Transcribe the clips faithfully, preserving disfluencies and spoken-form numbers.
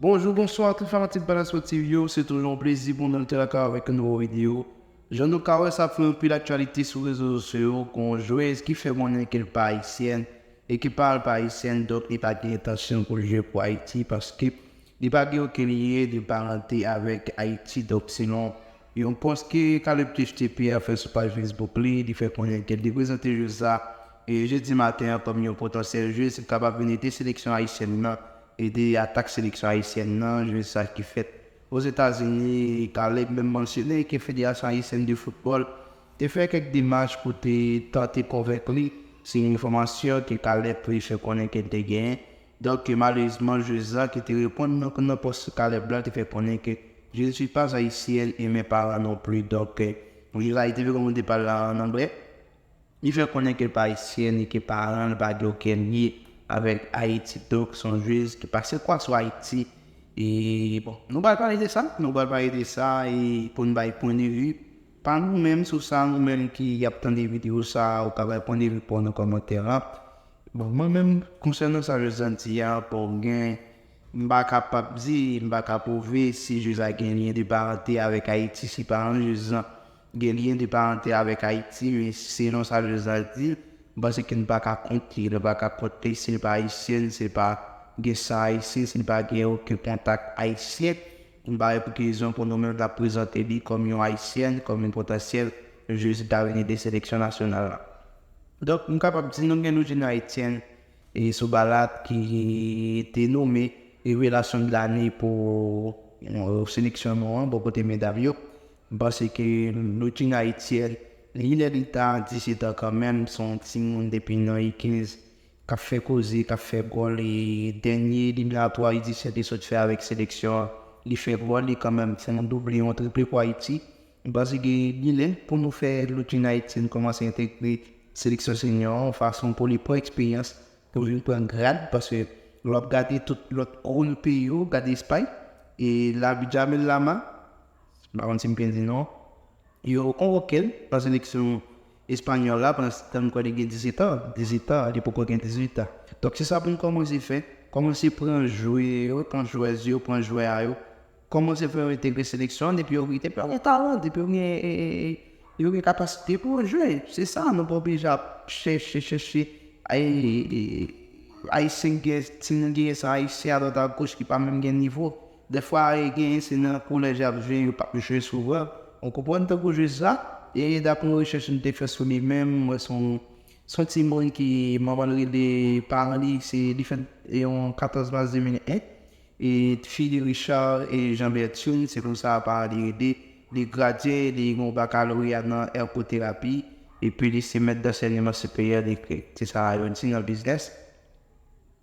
Bonjou, bonswa tout fanatik Ballon Sport T V yo, se toujou yon plezi pou nou rete lakay avèk yon nouvo videyo. Jan nou ka wè, sa fè anpil aktyalite sou rezo sosyo yo, gon jwèz ki fè konnen ke l pa ayisyèn e ke paran l pa ayisyèn, donk li pa gen entansyon pou l jwe pou Ayiti paske li pa gen okenn lyen de parante avèk Ayiti. Donk selon yon pòs ke Caleb H T P a fè sou paj Facebook li, li fè konnen ke l te prezante jwèz sa e jedi maten an kòm yon potansyèl jwèz ki kapab vin ede seleksyon ayisyèn nan, ede atak seleksyon ayisyèn nan, jwèz sa ki fèt Ozetazini. Caleb menm mansyone ke Federasyon Ayisyèn de Foutbòl te fè kèk demach pou te tante konvenk li. Se yon enfòmasyon ke Caleb te fè konnen ke l te genyen. Donk, malerezman, jwèz la ki te reponn nan, nan pòs Caleb la te fè konnen ke je ne suis pas haïtienne et mes parents non plus. Donk, jwèz la te fè kòm te pale an anglè. Li fè konnen ke l pa ayisyèn e ke paran l pa gen okenn lyen avèk Ayiti. Donk, se yon jwèz ki pase kwa sou Ayiti. E, bon, nou pral pale de sa. Nou pral pale de sa e pou n bay pwennvi pa nou menm sou sa, nou menm ki ap tande videyo sa, ou ka bay pwennvi pa w nan kòmantè a. Bon, mwen menm, konsènan sa jwèz la di a, bon, gen, m pa kapab di, m pa ka pwouve si jwèz la gen lyen de parante avèk Ayiti, si paran jwèz la gen lyen de parante avèk Ayiti, men selon sa jwèz la di, m panse ke n pa ka kont li, nou pa ka kont li, si l pa ayisyèn, si l pa gen san ayisyen, si l pa gen okenn kontak ayisyen, m pa wè pou ki rezon pou nou menm n ap prezante li kòm yon ayisyèn, kòm yon potansyèl jwèz ki ta vin ede seleksyon nasyonal la. Donk, m kapab di nou gen Loudjina Etienne e sou Balat ki te nome revelasyon de lane pou, euh, seleksyon nou an, bò kote medam yo. M panse ke Loudjina Etienne, li lè li ta disèt an kanmenm, se yon timoun depi nan U kenz k ap fè koze, k ap fè gòl, e dènye eliminatwa U disèt li sot fè avèk seleksyon an, li fè gòl, li kanmenm fè yon double, yon triple pou Ayiti. M panse ke li lè pou nou fè Loudjina Etienne kòmanse entegre seleksyon senior an, yon fason pou li pran eksperyans, pou vin pran grad, paske lè w ap gade tout lòt gwo peyi yo, gade Espay, e Lamine Yamal, m pa konn si m byen di non, yo konvoke l nan seleksyon espanyòl la, pandan tan m kwè li gen disèt an, disèt an, li poko gen dizuit an. Donk, se sa pou n kòmanse fè, kòmanse pran jwè yo, pran jwèz yo, pran jwè a yo, kòmanse fè yo entegre seleksyon an, depi yo gen, depi yo gen talan, depi yo gen, e, e, e, yo gen kapasite pou yo jwe. Se sa, nou pa oblije ap chèche, chèche, ay, e, e, Ayisyen ki gen, timoun ki gen san Ayisyen adwat agoch ki pa menm gen nivo. Dèfwa, e, genyen se nan kolèj y ap jwe, yo p ap jwe souvan. Ou konprann, tankou jwèz la, e daprè yon rechèch m te fè sou li menm, m wè se yon, se yon timoun ki manman l rele, paran li, se, li fèt yon katòz mas de mil en, e fi li Richard e Jean Bertune, se konsa paran li rele, li gradye, li gen yon bakaloreya nan ergoterapi, epi li se mèt dansèyman siperyè de Grèk. Se sa yo di nan biznis.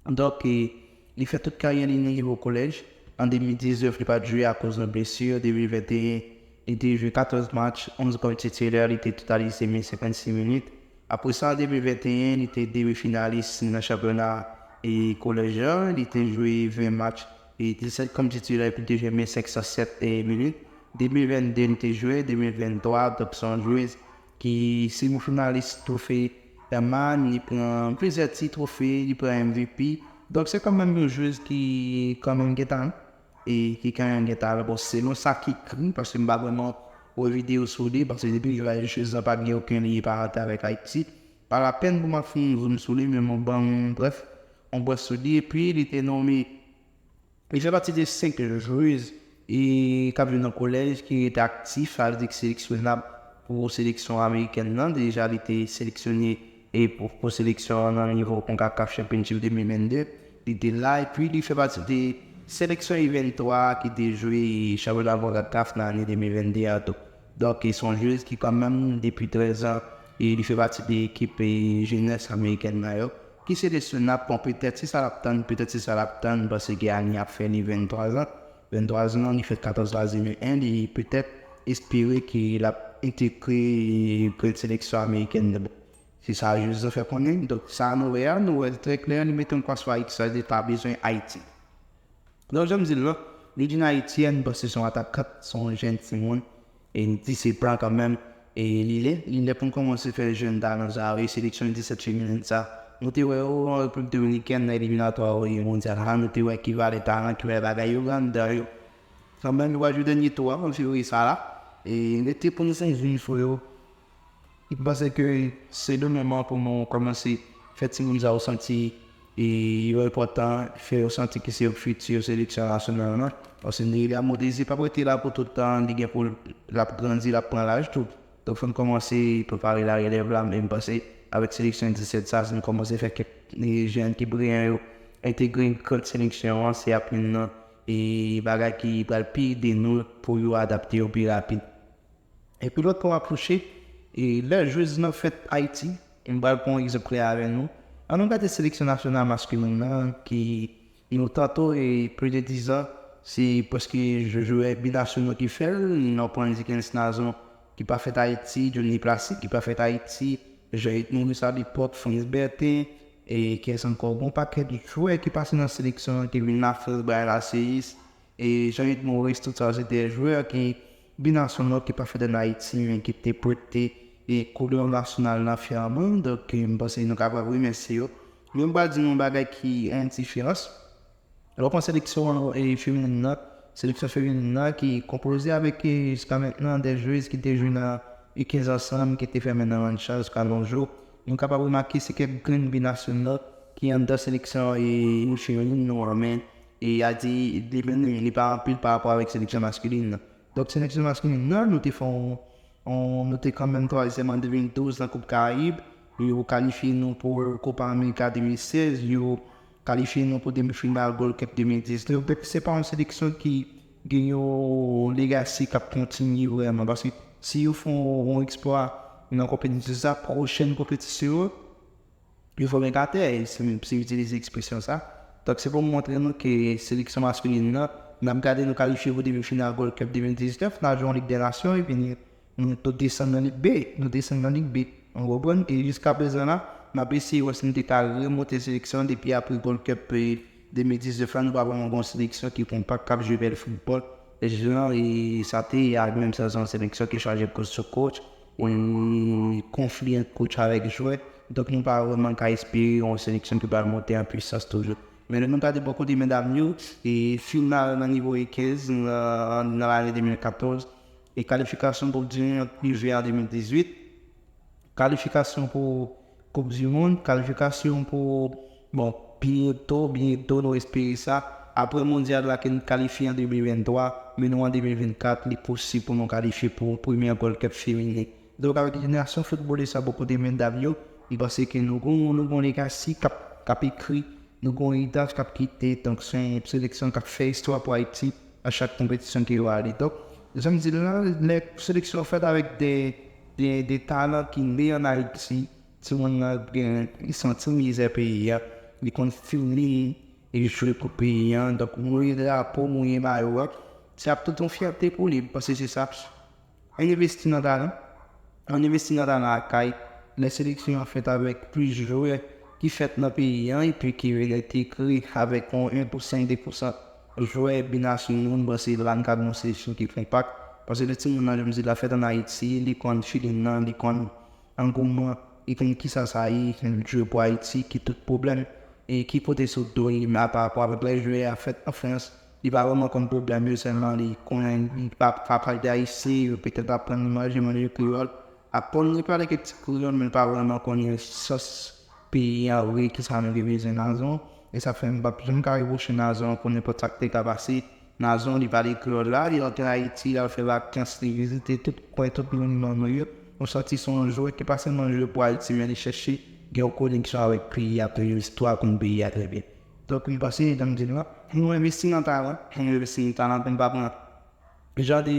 Donk, e, li fè tout karyè li nan nivo kolèj. An de mil diznèf, li pa t jwe akoz yon blesi. De mil venteyen, li te jwe katòz match, onz kòm titilè, li te totalize mil senkannsis minit. Apre sa, an de mil venteyen, li te demi finalis nan chanpyona e kolèj la. Li te jwe ven match e disèt kòm titilè, epi li te jwe mil senk san sèt e minit. De mil vennde, li te jwe, de mil venntwa, donk se yon jwèz ki semi finalis twofe Hermann, li pran plizyè ti twofe, li pran M V P. Donk, se kanmenm yon jwèz ki kanmenm gen talan. E ki kanmenm gen talan. Bon, selon sa ki ekri, paske m pa vrèman wè videyo sou li, paske depi jwèz la pa gen okenn lyen parante avèk Ayiti. Pa lapèn pou m ap fè yon zoom sou li, men mwen ban yon brèf, yon brèf sou li. Epi, li te nome Li fè pati de senk jwèz e k ap jwe nan kolèj ki rete aktif, sa vle di ki seleksyonab pou seleksyon amerikèn nan. Deja, li te seleksyone e pou, pou seleksyon an nan nivo konkakaf Championship de mil vennde. Li te la, epi li fè pati de seleksyon U venntwa ki te jwe chanpyona konkakaf nan ane de mil vennde a tou. Donk, e se yon jwèz ki kanmenm, depi trèz an, e li fè pati de ekip, e, jenès amerikèn nan yo, ki selesyonab. Bon, petèt se sa l ap tann, petèt se sa l ap tann, paske ane ap fè li venntwa zan. Venntwa zan, li fèt katòz mas de mil en, li petèt espere ke l ap entegre, e, seleksyon amerikèn nan. Bon, se sa jwèz la fè konnen. Donk, sa nou wè a, nou wè trè klè, li mete yon kwa sou Ayiti, sa vle di pa bezwen Ayiti. Donk, jan m di l lan, Loudjina Etienne, paske se yon atakant, se yon jèn timoun, e disèt an kanmenm, e li lè, li lè pou n kòmanse fè jèn talan sa yo, e seleksyon disèt feminen sa, Nou te wè yo an Repiblik Dominikèn nan eliminatwa mondyal la, nou te wè ki valè talan, ki valè bagay yo gen anndan yo. Kanmenm, yo pral jwe dènye tou a an fevriye sa la. E rete pou nou sezi fò yo. M panse ke se le moman pou nou kòmanse fè timoun sa yo santi e yo enpòtan, fè yo santi ke se yo fiti seleksyon nasyonal lan. Paske Neila Modézé p ap rete la pou tout tan, li gen pou l ap grandi, l ap pran laj tou. Donk, fò n kòmanse prepare larelèv la, men m panse avèk seleksyon disèt sa, si n kòmanse fè kèk e, jèn ki briyan yo entegre kont seleksyon an, se ap youn nan e, bagay ki pral pi ede nou pou yo adapte yo pi rapid. Epi lòt pwen m ap touche, e, lè jwez lan fèt Ayiti, m pral pran yon egzanp klè avè nou. Ann nou gade seleksyon nasyonal maskilen nan ki nou tanto e plis de dizan, se prèske jwè binasyonal ki fè l, nou pran Dickens Nazon ki pa fèt Ayiti, Johnny Placide ki pa fèt Ayiti, Jean-Yves Maurice alepòk, Frantz Bertin, e kiyès ankò? Gon pakèt jwè ki pase nan seleksyon an ki vin Lafrans, Brian Lacéus, e Jean-Yves Maurice, tout sa se de jwè ki binasyonal ki pa fèt ann Ayiti, men ki te pote e koulè nasyonal lan fyèman. Donk, m panse nou kapab remèsye yo. Men m pral di nou yon bagay ki an diferans. Lè w pran seleksyon e, feminin nan, seleksyon feminin nan ki konpoze avèk e, jiska mentnan de jwez ki te jwe nan U kenz ansanm, ki te fè menm nan Rancha jiska nos jours, nou kapab remake se kèk grenn binasyonal ki anndan seleksyon e, feminin nou an, men e a di li menm li pa anpil pa rapò avèk seleksyon maskilen nan. Donk, seleksyon maskilen nan, nou te fè yon, yon, nou te kanmenm twazyèm an de mil douz nan Koup Karayib. Yo kalifye nou pou Copa América de mil sèz. Yo kalifye nou pou demi final Gold Cup de mil diznèf. Donk, se pa yon seleksyon ki gen yon legasi k ap kontinye vrèman. Paske si yo fè yon, yon eksplwa nan konpetisyon sa, pwochèn konpetisyon yo, yo fòme katè, si m si m itilize ekspresyon sa. Donk, se pou m montre nou ke seleksyon maskilen nan, n ap gade nou kalifye pou demi final Gold Cup de mil diznèf, n al jwe yon Lig dè Nasyon, epi nou, nou, nou desann nan Lig B, nou desann nan Lig B. Ou konprann? E jiska prezan la, n ap eseye wè si nou te ka remonte seleksyon an depi apre Gold Cup e, de mil diznèf la, nou pa vrèman gen yon seleksyon ki konpak, k ap jwe bèl foutbòl. Jan e sa te ye ak menm sa se yon seleksyon ki chaje coach sou coach, e konfli ant coach avèk jwè. Donk, nou pa vrèman ka espere yon seleksyon ki pral monte an pwisans toujou. Men lè nou gade bò kote medam yo, e final nan nivo U kenz nan, nan lane de mil katòz, e kalifikasyon Koup di Mond rive an de mil dizuit, kalifikasyon pou Koup di Mond, kalifikasyon pou, bon, byento, byento nou espere sa. Apre Mondyal la ke n kalifye an de mil venntwa, men nou an de mil vennkat, li posib pou nou kalifye pou premyè Gold Cup feminen. Donk, avèk jenerasyon foutbolè sa bò kote medam yo, m panse ke nou gon, nou gon legasi k ap, k ap ekri, nou gon eritaj k ap kite. Donk, se yon seleksyon k ap fè istwa pou Ayiti a chak konpetisyon ke yo ale. Donk, jan m di l la, lè seleksyon fèt avèk de, de, de talan ki ne ann Ayiti, timoun nan gen, li santi mizè peyi a, li konn fini, li jwe pou peyi a. Donk, mouye drapo, mouye mayo a, se ap tout yon fyète pou li, paske se sa. Ann envesti nan talan. Ann envesti nan talan lakay. Lè seleksyon an fèt avèk plis jwè ki fèt nan peyi a, epi ki vin entegre avèk yon en pou san, de pou san jwè binasyonal, m panse la n ka gen yon seleksyon ki konpak. Paske lè timoun nan, jan m di l la, fèt ann Ayiti, li konn feeling nan, li konn angouman, li konn kisa sa ye, jwe pou Ayiti, ki tout pwoblèm, e ki pote sou do li, men pa rapò avèk lè jwè a fèt an Frans, li pa vrèman konn pwoblèm yo, sèlman li konnen li pa, pa pale de ayisyen, yo petèt aprann li manje, manje kreyòl, aprann li pale kèk ti kreyòl, men li pa vrèman konnen sans peyi a vre, kisa nou te bezwen Nazon. E sa fè m p ap janm ka repwoche Nazon pou nenpòt sa k te ka pase. Nazon, li pale kreyòl la, li antre Ayiti, l al fè vakans, li vizite tout kwen, tout monuman nou yo. Nou santi se yon jwè ki pa sèlman jwe pou Ayiti, men li chèche gen yon koneksyon avèk peyi a, pou yon istwa konn peyi a trè byen. Donk, m panse, jan m di nou an, nou envesti nan talan, nou envesti nan talan pou n pa pran jan de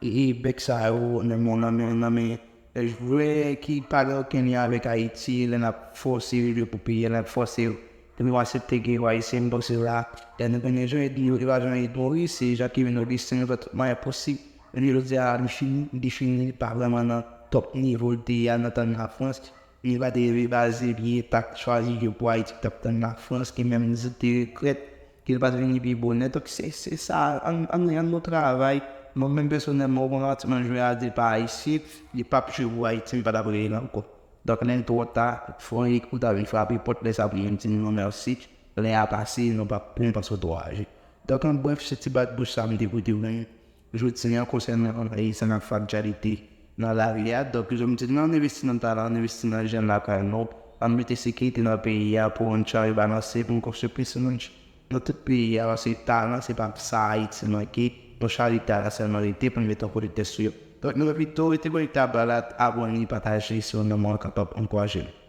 e, e, bèk sa yo nan men, nan men, nan men jwè ki pa gen okenn lyen avèk Ayiti, lè n ap fòse yo jwe pou peyi a, lè n ap fòse yo. Depi w aksepte ke yo ayisyen, m panse la, lè nou konnen jan yo, yo pa jan yo mouri, se Jacqueline Augustin, yo fè tout mwayen posib. Men jodi a, li fini, li fini, li pa vrèman nan top nivo l te ye a nan tan Lafrans. Li pa te rive baze byen, t ap chwazi jwe pou Ayiti, t ap tann Lafrans, ki menm di l te regrèt ke l pa t vini pi bonè. Donk, se, se sa, ann, ann, ann nou travay. Mwen menm pèsonèlman, ou konn atitid jwè a di pa ayisyen, li p ap jwe pou Ayiti, m pa t ap rele l ankò. Donk, lè l twò ta, fò ou ta vin frape pòt lè sa pou moun di nou mèsi. Lè a pase, nou pa pou nou pa sot aje. Donk, an brèf, se ti bat bouch sa m te pote pou nou. Jodi a, konsènan sa k ap fè aktyalite nan lari a. Donk, jan m di, ann envesti nan talan, ann envesti nan jèn lakay nou, ann mete sekirite nan peyi a pou n chanje balanse, pou n konstwi plis moun nan tout peyi a, paske talan, se pa sa Ayiti manke, nou chanje talan sèlman rete pou n mete yon kote tèt sou yo. Donk, nou pito rete konekte a Balat, abòne, pataje, si w renmen, w kapab ankouraje nou.